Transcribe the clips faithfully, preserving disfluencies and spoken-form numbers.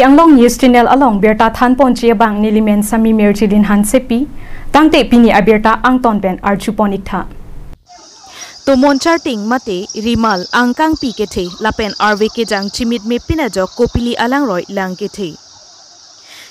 Anglong News Channel along birta thanponji abang nelimen Sami Mirjilin Hansepi, tangte pini abirta angton pen arjupon iktha. Tomon charting mate rimal angkangpi kethe lapen arve kejang chimit mepin ajok Kopili alangroi lang kethe.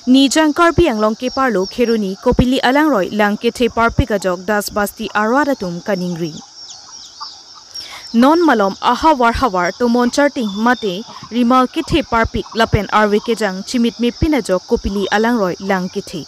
Nijang Karbi Anglong keparlo Kheroni Kopili alangroi lang kethe parpik ajok Das Basti arat atum kaningri. Non malom ahavar havar tomon charting mate rimal kethe parpik lapen arve kejang chimit mepin ajok Kopili alangroi lang kethe.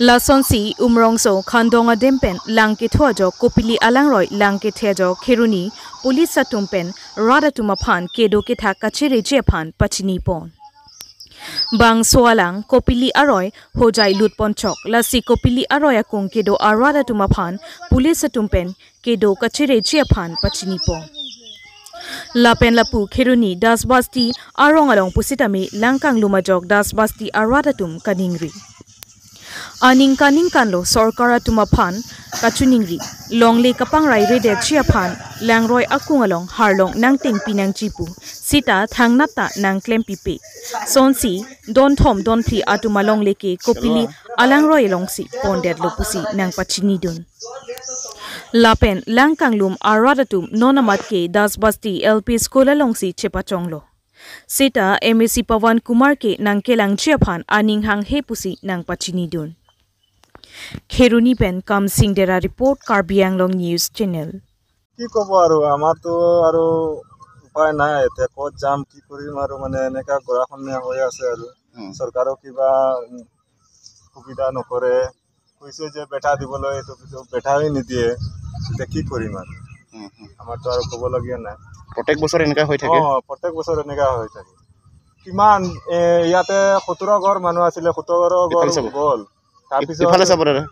Lasonsi Umrongso Khandong adem pen lang ketho ajok Kopili alangroi lang kethe ajok Kheroni police atum pen rat atum aphan kedo kethak kachireji aphan pachinipon. Bangso alang Kopili aroi hojai lutponchok, lasi Kopili aroi akung kedo arat atum aphan police atum pen kedo kachireji aphan pachinipon. Lapen lapu Kheroni Das Basti arong along pusitame lang kanglum ajok Das Basti arat atum kaningri. Aningkan ningkanlo sorkar atum aphan kachiningri, longle kapangrai redetji aphan langroi akung along harlong nangtengpi nangji pu sita thangnat ta nangklempipe. Sonsi donthom donphli atum alongle ke Kopili alangroi alongsi pondetlo pusi nangpachinidun. Lapen lang kanglum arat atum non amat ke Das Basti L P School alongsi chepachonglo. Sita M A C Pawan Kumar ke nangkelangji aphan aning hanghe pusi nangpachinidun. Kheroni pen Kamsing Dera report, Karbi Anglong News Channel. কি ক'ব আৰু, আমাৰতো আৰু উপায় নাই, এতিয়া ক'ত যাম, কি কৰিম আৰু, মানে, এনেকা গৰাখহনীয়া হৈ আছে আৰু। উম। চৰকাৰেও কিবা, উম, সুবিধা নকৰে, কৈছে যে বেঠা দিবলৈ, এইটো, এইটো বেঠাই নিদিয়ে, এতিয়া কি কৰিম আৰু? উম, উম। আমাৰতো আৰু ক'বলগীয়া নাই। প্ৰত্যেক বছৰ এনেকা হৈ থাকে? অ, প্ৰত্যেক বছৰ এনেকা হৈ থাকে। কিমান, এ, ইয়াতে সোতৰ ঘৰ মানুহ আছিলে, সোতৰ ঘৰ ইফালে চাব। গ'ল। তাৰপিছত ইফালে চাব দাদা।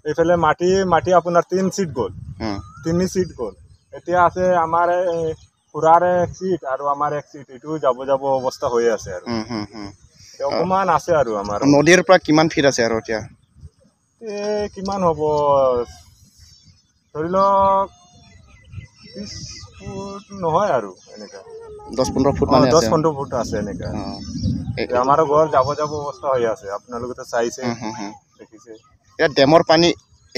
এইফালে মাটি, মাটি আপোনাৰ তিন চিট গ'ল। উম। তিনি চিট গ'ল। এতিয়া আছে আমাৰ, এ, খুৰাৰ এক চিট আৰু আমাৰ এক চিট, এইটো যাব যাব অৱস্থা হৈ আছে আৰু। উম, হুম, হুম। এতিয়া অকমান আছে আৰু আমাৰ। নদীৰ পৰা কিমান ফিট আছে আৰু এতিয়া? এ, কিমান হ'ব? ধৰি লওক, ত্ৰিশ ফুট নহয় আৰু এনেকা। দহ পোন্ধৰ ফুট অ, মানে দহ আছে? পোন্ধৰ ফুট আছে এনেকা। অ। এ, এতিয়া আমাৰো ঘৰ যাব যাব অৱস্থা হৈ আছে, আপোনালোকেতো চাইছে, হুম, হুম, হুম। দেখিছে। এতিয়া ডেমৰ পানী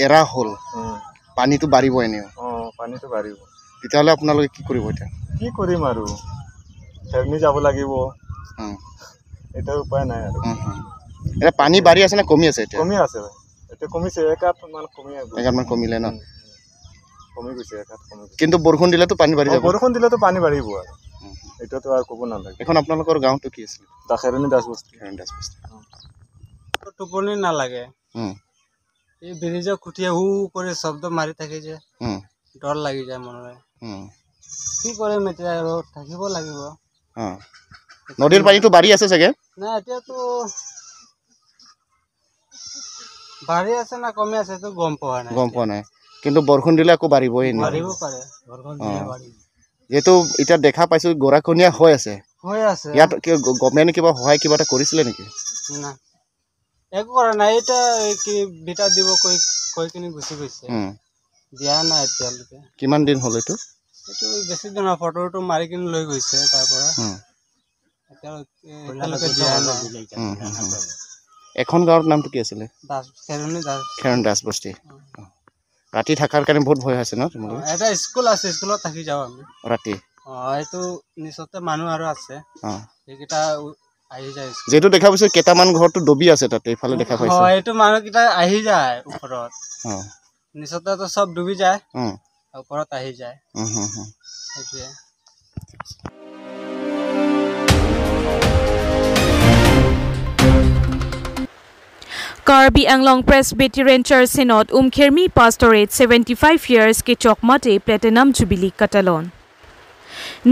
এৰা হ'ল, উম। পানীটো বাঢ়িব এনেও। অ, পানীটো বাঢ়িব। তেতিয়াহ'লে আপোনালোকে কি কৰিব এতিয়া? কি কৰিম আৰু, খেৰণি যাব লাগিব। উম। এতিয়া উপায় নাই আৰু। উম, হুম। এতিয়া পানী বাঢ়ি আছে নে কমি আছে এতিয়া? কমি আছে, এতিয়া কমিছে, এক হাত মান কমি আছে। এক হাত মান কমিলে ন? উম। কমি গৈছে, এক হাত কমি গৈছে। কিন্তু বৰষুণ দিলেতো পানী বাঢ়ি অ, যাব। বৰষুণ দিলেতো পানী বাঢ়িব আৰু। উম, হুম। এতিয়াতো আৰু ক'ব নালাগে। এখন আপোনালোকৰ গাঁওটো কি আছিলে? দাসেৰণী দাস বস্তি। খেৰণী দাস বস্তি। উম। টোপনি নালাগে। উম। এই ব্ৰিজৰ খুঁটিয়ে হু কৰি শব্দ মাৰি থাকে যে, উম। ডৰ লাগি যায় মনলৈ। উম। কি কৰিম এতিয়া আৰু, থাকিব লাগিব। অ। নদীৰ পানীটো বাঢ়ি আছে চাগে? নাই, এতিয়াতো বাঢ়ি আছে না কমি আছে, এইটো গম পোৱা নাই। গম পোৱা নাই। কিন্তু বৰষুণ দিলে আকৌ বাঢ়িবই ন? বাঢ়িব পাৰে। বৰষুণ দিলে অ। বাঢ়িব। যিহেতু এতিয়া দেখা পাইছো গৰাখহনীয়া হৈ আছে। হৈ আছে। ইয়াত কি গ-, গভৰ্ণমেণ্টে কিবা সহায় কিবা এটা কৰিছিলে নেকি? না। একো কৰা নাই। এতিয়া এই কি বিটা দিব কৈ, কৈ কিনি গুচি গৈছে। উম। দিয়া নাই এতিয়ালৈকে। কিমান দিন হ'ল এইটো? এইটো বেছি দিন হোৱা, ফটোটো মাৰি কিনি লৈ গৈছে তাৰ পৰা। উম। এতিয়ালৈকে, এতিয়ালৈকে দিয়া নাই। উম, হুম, হুম। এখন গাঁৱৰ নামটো কি আছিলে? দাস, খেৰণী দাস। খেৰণী দাস বস্তি। উম। অ। ৰাতি থকাৰ কাৰণে বহুত ভয় হৈছে ন অ, তোমালোকৰ? এটা স্কুল আছে, স্কুলত থাকি যাওঁ আমি। ৰাতি? অ, এইটো নিচতে মানুহ আৰু আছে। অ। সেইকেইটা উ-, আহি যায় স্কুল। যিহেতু দেখা পাইছো কেইটামান ঘৰতো ডুবি আছে তাতে, এইফালে দেখা পাইছো। অ, এইটো মানুহকেইটা আহি যায় ওপৰত। অ। নিচতেতো চব ডুবি যায়। উম। ওপৰত আহি যায়। উম, হুম, হুম। সেইটোৱে। Karbi Anglong Presbyterian Church Synod Umkhirmi Pastorate seventy-five years kechok mate Platinum Jubilee katalon.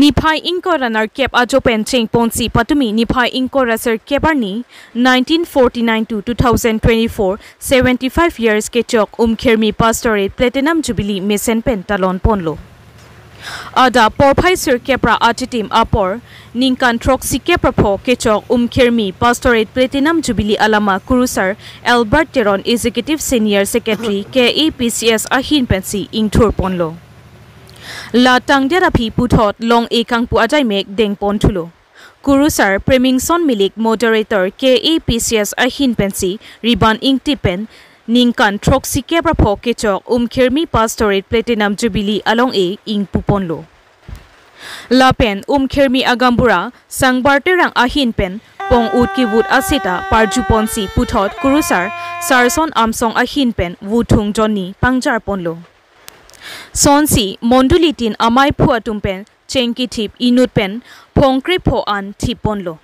Niphai ingkoi ra nerkep ajo pen chengponsi patumi niphai ingkoi ra sirkep arni, nineteen forty-nine to two thousand twenty-four, seventy-five years kechok Umkhirmi Pastorate Platinum Jubilee mesen pen talon ponlo. Adap porphai sirkep ra achitim apor, ningkan throksi kep ra pho kechok Umkhirmi Pastorate Platinum Jubilee alama kurusar Albert Teron, Executive Senior Secretary, K A P C S ahin pensi ingthur ponlo. La tangdet aphi puthot long-e kangpu ajaimek dengpon thulo. Kurusar Premingson Milik, Moderator K A P C S ahin pensi ribbon ingtip pen ningkan throksi kep ra pho kechok Umkhirmi Pastorate Platinum Jubilee along-e ingpuponlo. Lapen Umkhirmi agaonbura Sangbar Terang ahin pen pong-ut kevut aseta parjuponsi puthot Kurusar Sarson Amsong ahin pen vuthung jonni pangjarponlo. Sonsi mondolitin amaiphu atum pen chengkithip inut pen phongkre pho an thipponlo.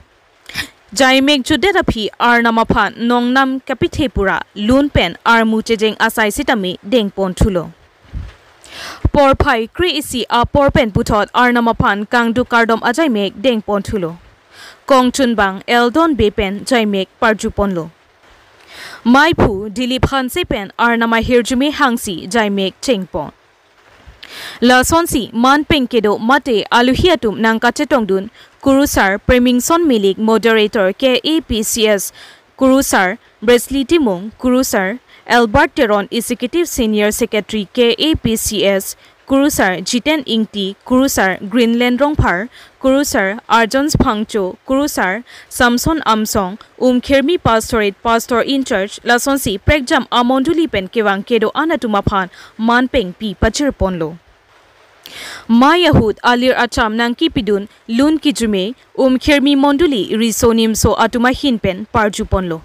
Jaimek jutdet aphi Arnam aphan nongnam kapithe pura lun pen armu chejeng asai sitame dengponthulo. Porphai kre-isi apor pen puthot Arnam aphan kangduk kardom ajaimek dengponthulo. Kongchunbang Eldon Bey pen jaimek parjuponlo. Maiphu Dilip Hanse pen Arnam ahirjume hangsi jaimek chengpon. Lasonsi manpeng kedo mate alohi atum nangkachetongdun Kurusar Premingson Milik, Moderator K A P C S, Kurusar Bresley Timung, Kurusar Albert Teron, Executive Senior Secretary K A P C S, Kurusar Jiten Ingti, Kurusar Greenland Rongphar, Kurusar Arjons Phangcho, Kurusar Samson Amsong, Umkhirmi Pastorate Pastor in Charge, lasonsi prekjam amondoli pen kevang kedo-an atum aphan manpeng pi pachirponlo. Mai ahut alir acham nangkipidun lun kijume Umkhirmi mondoli riso nimso atum ahin pen parjuponlo.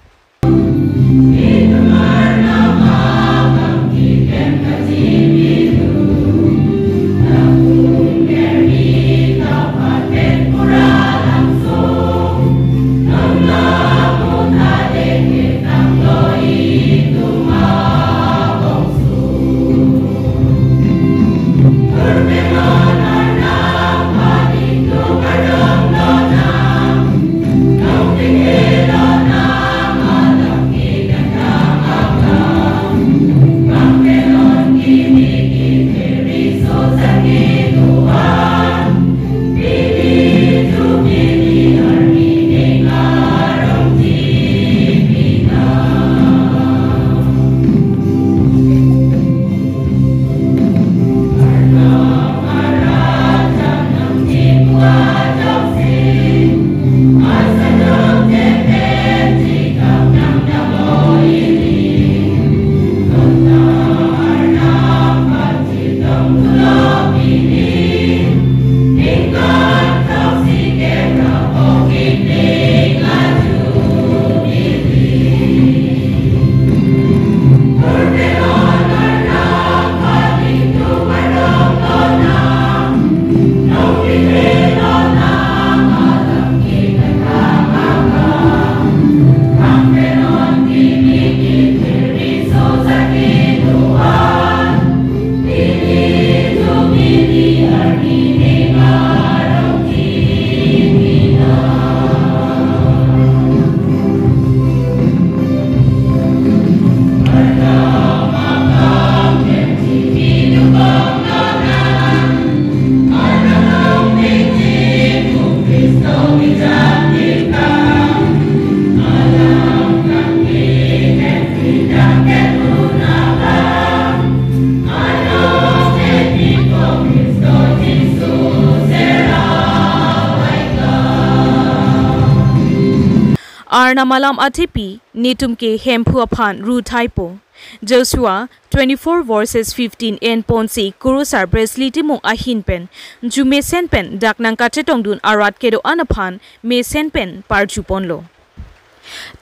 Arnam alam athepi netum ke Hemphu aphan ru thaipo. Joshua twenty-four verses fifteen enponsi Kurusar Bresley Timung ahin pen jumesen pen dak nangkachetongdun arat kedo-an aphan mesen pen parjuponlo.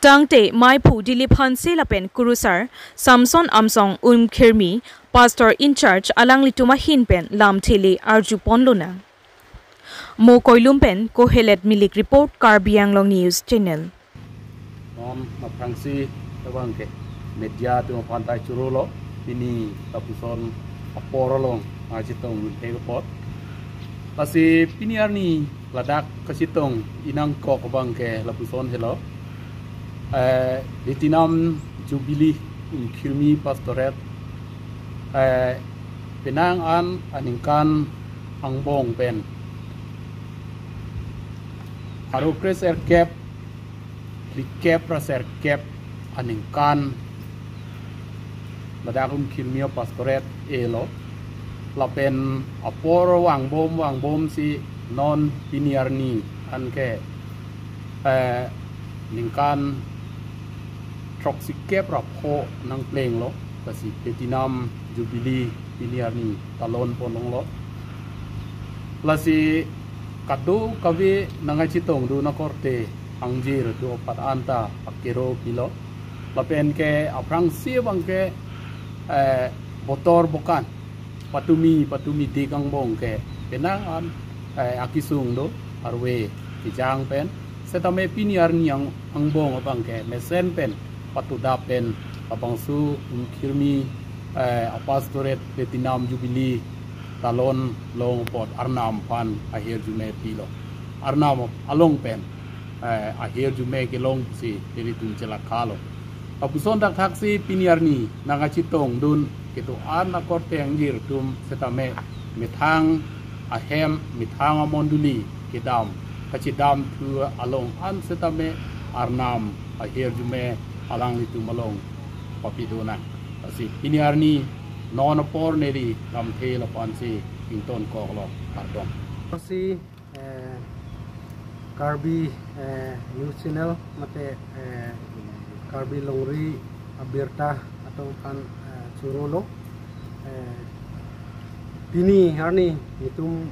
Tangte maiphu Dilip Hanse lapen Kurusar Samson Amsong, Umkhirmi Pastor in Charge, alanglitum ahin pen lamthe le arjuponlonang. Mokoilum pen Kohelet Milik report, Karbi Anglong News Channel. Non aphrangsi labang ke media atum aphan ta churolo, pini lapuson apor along nangchetongdunde apot. Lasi pini arni ladak kachetong inangkok abang ke lapuson helo. Eh, Platinum Jubilee Umkhirmi Pastorate, eh, penang an aningkan angbong pen pharo kre serkep, phlikep ra serkep aningkan ladak Umkhirmi Pastorate elo. Lapen apor vangbom vangbomsi non pini arni anke Eh, ningkan throksikep ra pho nangplenglo, lasi Platinum Jubilee pini arni talon ponlonglo. Lasi kadokave nangkachetongdun akorte angjir atum aphan anta akero pilo. Lapen ke aphrangsi abang ke, eh, botor bokan patumi patumi dik angbong ke penang an, eh, akesung do, arve kejang pen. Setame pini arni ang-, angbong abang ke mesen pen patudap pen labangso Umkhirmi, eh, apastorate Platinum Jubilee talon long apot Arnam aphan ahirjume pilo. Arnam along pen, eh, ahirjume kelongsi ilitum chelakhalo. Lapuson thakthaksi pini arni nangkachetongdun kedo-an akorte angjir atum setame methang ahem, methang amondoli kedam, kachedamthu along an setame Arnam ahirjume alanglitum along papidunang. Lasi pini arni non apor neli lamthe lapu-ansi ingtonkoklo, kardom. Lasi, eh, Karbi, eh, News Channel mate, eh, Karbi Longri Abirta atum aphan, eh, chorolo. Eh, pini arni itum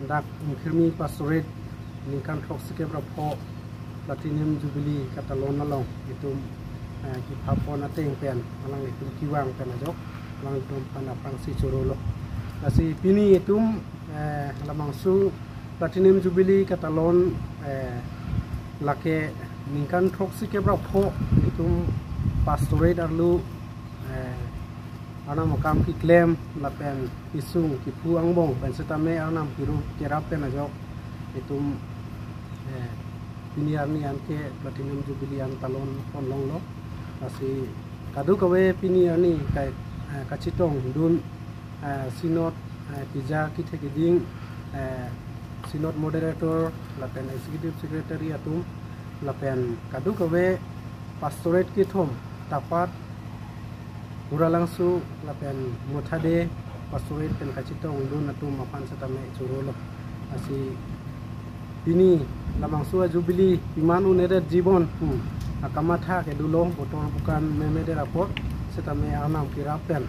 dak Umkhirmi Pastorate ningkan throksikep ra pho Platinum Jubilee katalon along itum, eh, kipapon ateng pen alanglitum kevang pen ajok alanglitum aphan aphrangsi chorolo. Lasi pini itum, eh, labangso Platinum Jubilee katalon, eh, lake ningkan throksikep ra pho itum pastorate arlo, eh, Arnam akam keklem lapen kesung kephu angbong pen setame Arnam kiru kerap pen ajok itum, eh, pini arni anke Platinum Jubilee an talon ponlonglo. Lasi kadokave pini arni kai, eh, kachetongdun, eh, Synod, eh, keja kethe keding, eh, Synod Moderator lapen Executive Secretary atum lapen kadokave pastorate kethom, Tapat, Buralangso lapen Mothade pastorate pen kachetongdun atum aphan setame chorolo. Lasi pini labangso a-Jubilee Piman Un'edet Jibon pu akamatha kedo long, botor bokan memedet apot setame Arnam kerap pen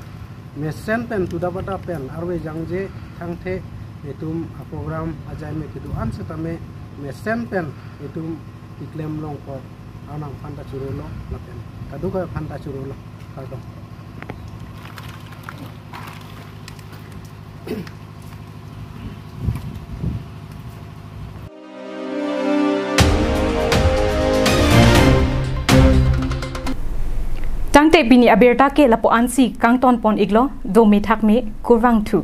mesen pen tudap adap pen arve jangje thangthe itum a-program ajaime kedo-an setame mesen pen itum keklem longpo. Arnam aphanta chorolo lapen kadokave aphanta chorolo. Kardom. Tangte pini abirta ke lapu-ansi kangton pon-iklo, dome thakme, kurvangthu.